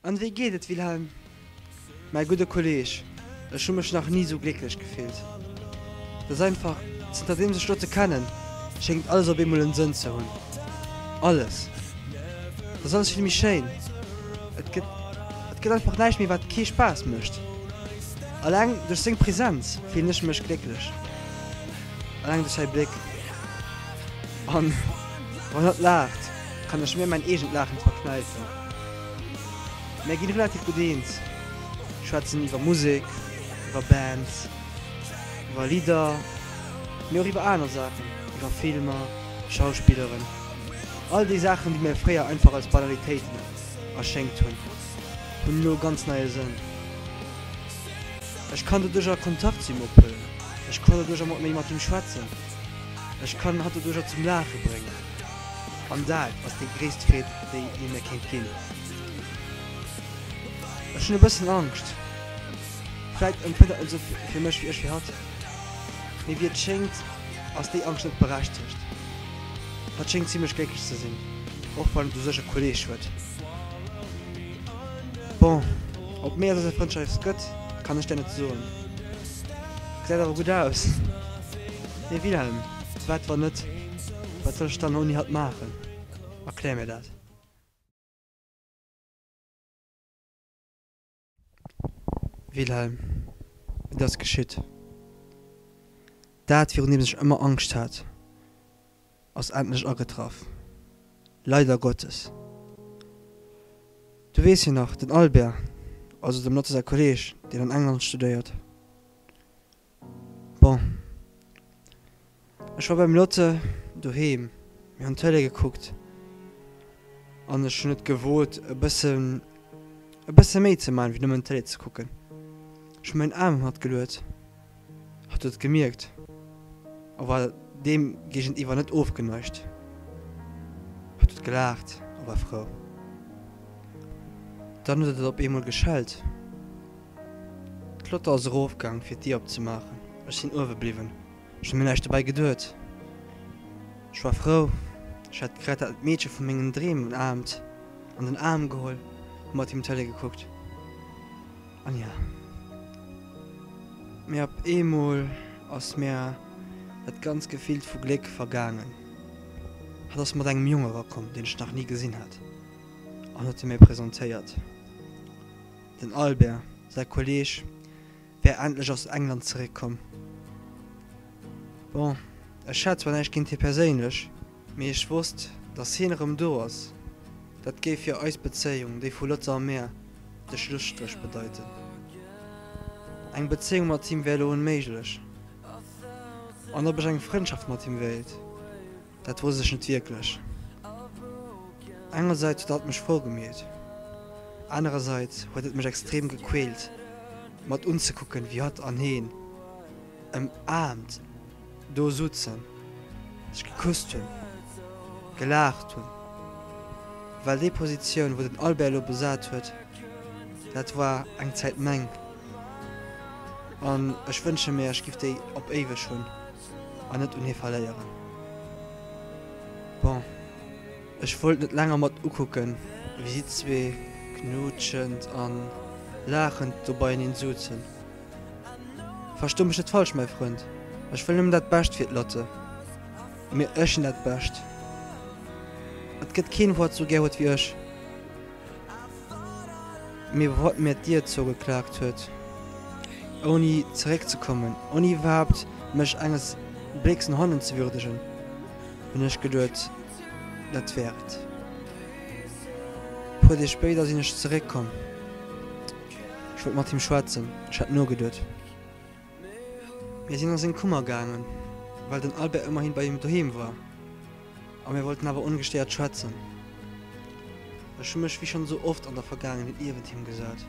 An wéi geet et, Wilhelm? Mäi gudde Kolleeg, ech hu mech nach ni sou glécklech gefillt. Et ass einfach, zënterdeems ech Lotte kennen, schéngt alles op eemol en Sënn ze hunn. Alles. Et ass alles vill méi schéin. Et gëtt, et gëtt einfach näischt méi, wat kee Spaass mécht. Alleng duerch seng Präsenz fillen ech mech glécklech. Alleng duerch säi Bléck. An wann hatt laacht, kann ech mir mäin eegent Laachen verknäifen. Mär ginn relativ gutt eens, schwätzen iwwer Musek, iwwer Bands, iwwer Lidder, mee och iwwer aner Saachen, iwwer Filmer, Schauspilleren, all déi Saachen, déi mir fréier einfach als Banalitéiten erschéngt hunn, hunn elo e ganz neie Sënn. Ech kann doduercher Kontakt zu him ophuelen, ech kann doduercher mat méi mat him schwätzen, ech kann hatt doduercher zum Laache bréngen. An dat ass déi gréisst Freed, déi ee mir kéint ginn. Ech hunn e bëssen Angscht. Vläit empfënnt hatt net esou fir mech wéi ech fir hatt. Mee wéi et schéngt, ass déi Angscht net berechtegt. Hatt schéngt zimlech glécklech ze sinn, och wann et u sech e Kolleeg huet. Bon, ob méi als eis Frëndschaft gëtt, kann ech der net soen. Gesäit awer gutt aus. Mee Wilhelm, wat wann net? Wat soll ech dann ouni hatt maachen? Erklär mir dat. Wilhelm, Et ass geschitt. Dat, virun deem ech ëmmer Angscht hat, ass endlech agetraff. Leider Gottes. Du weess jo nach, den Albert, also dem Lotte säi Kolleeg, deen an England studéiert. Bon, ech war beim Lotte doheem, mir hunn Tëlee gekuckt an ech hunn et gewot e bëssen, e bësse méi ze man wéi nëmmen Tëlee ze kucken. Ech hunn mäin Aarm ëm hatt geluet, hatt huet et gemierkt a war deem géigeniwwer net ofgeneigt. Hatt huet gelaacht a war frou. Dann huet et op eemol geschellt. D'Lotte ass erofgaang fir d'Dier opzemaachen. Ech sinn uewe bliwwen. Ech hu mir näischt dobäi geduet. Ech war frou. Ech hat grad dat Meedche vu mengen Dreem ëmaarmt, an den Aarm geholl, hu mat him Tëlee gekuckt. An ja. Mee op eemol ass mär dat ganz Gefill vu Gléck vergaangen. Hatt ass mat engem Jong erakomm, deen ech nach ni gesinn hat, an huet e mir presentéiert. Den Albert, säi Kolleeg, wär endlech aus England zeréckkomm. Bon, ech hat zwar näischt géint hie perséinlech, mee ech wosst, dass hien erëm do ass, dat géif fir eis Bezéiung, déi vu Lotte a mär, de Schlusstréch bedeiten. Eng Bezéiung mat him wär elo onméiglech. An ob ech eng Frëndschaft mat him wéilt? Dat wosst ech net wierklech. Engersäits huet dat mech frou gemeet, anerersäits huet et mech extrem gequält mat unzekucken wéi hatt an heen ëmaarmt do sutzen, sech gekusst hunn, gelaacht hunn. Well déi Positioun wou den Albert elo besat huet, dat war eng Zäit meng an ech wënsche mir ech giff déi op éiweg hunn. An net un hie verléieren. Bon, ech wollt net länger mat ukucken, wéi si zwee knuutschend an laachend do beieneen suzen. Versto mech net falsch, mäi Frënd, ech wëll nëmmen dat Bescht fir d'Lotte. Mee ech sinn dat Bescht. Et gëtt keen, wou hatt sou gär huet wéi ech. Mee wou hatt mir d'Dier zougeklaakt huet, ouni zeréckzekommen, ouni iwwerhaapt mech enges Blécks no hannen ze würdegen, hunn ech geduet, dat wär et. Puer Deeg spéider sinn ech zeréckkomm. Ech wollt mat him schwätzen, ech hat nogeduet. Mir sinn a seng Kummer gaangen, well den Albert ëmmerhin bei him doheem war. A mir wollten awer ongestéiert schwätzen. Ech hu mech wéi schonn esou oft an der Vergaangenheet niewent him gesat,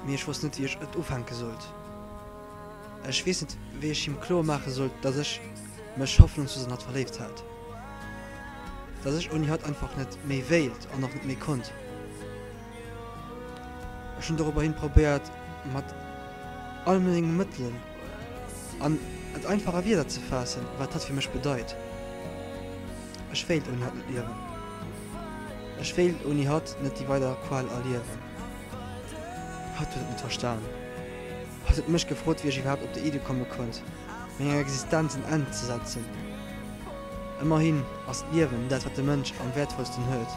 mee ech wosst net wéi ech et ufänke sollt. Ech weess net wéi ech him kloer maache sollt, dass ech mech hoffnungslos an hatt verléift hat, dass ech ouni hatt einfach net méi wéilt an och net méi konnt. Ech hunn dorobber hin probéiert mat all menge Mëttelen an et einfach a Wierder ze faassen, wat hatt fir mech bedeit. Ech wéilt ouni hatt net liewen. Ech wéilt ouni hatt net déi weider Qual erliewen. Hatt huet et net verstan. Hatt huet mech gefrot, wéi ech iwwerhaapt op déi Iddi komme konnt, menger Existenz en Enn ze setzen. Ëmmerhin ass d'Liewen dat, wat de Mënsch am wäertvollsten huet.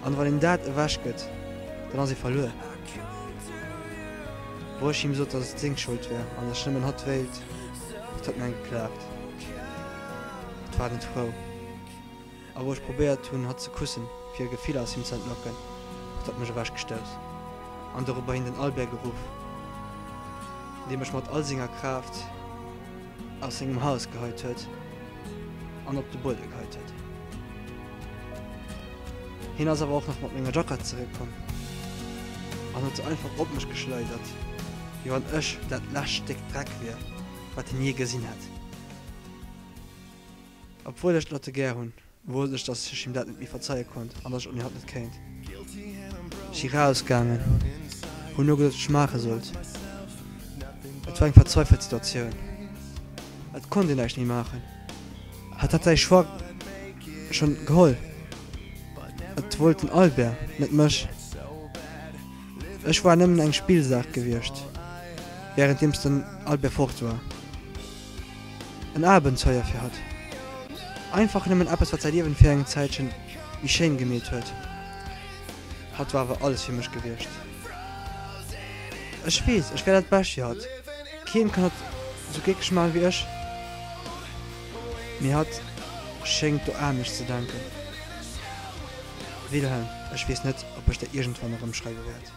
An wann een dat ewech gëtt, dann ass ee verluer. Wou ech him sot, dass et seng Schold wär an dass ech nëmmen hatt wéilt, huet hatt mir eng geklaapt. Et war net frou. A wou ech probéiert hunn, hatt ze kussen, fir e Gefill aus him ze entlocken, huet hatt mech ewechgestouss an dorobberhin den Albert geruff, dee mech mat all senger Kraaft aus sengem Haus geheit huet an op de Buedem geheit huet. Hien ass awer och nach mat menger Jackett zeréckkomm an huet se einfach op mech geschleidert, wéi wann ech dat lescht Stéck Dreck wier, wat hien jee gesinn hätt. Obwuel ech d'Lotte gär hunn, wosst ech, dass ech him dat net méi verzeie konnt an dass ech ouni hatt net kéint. Ech si rausgaangen, hunn nogedot, wat ech maache sollt. Et war eng verzweifelt Situatioun. Et konnt een näischt méi maachen. Hatt hat säi Choix schonn geholl. Et wollt den Albert, net mech. Ech war nëmmen eng Spillsaach gewiescht, wärenddeems den Albert fort war. En Abenteuer fir hatt. Einfach nëmmen eppes, wat säi Liewen fir eng Zäitchen méi schéin gemeet huet. Hatt war awer alles fir mech gewiescht. Ech weess, ech wär dat Bescht fir hatt. Keen kann hatt sou glécklech maachen wéi ech. Mee hatt schéngt do anescht ze denken. Wilhelm, ech weess net, ob ech der iergendwann erëm schreiwe wäert.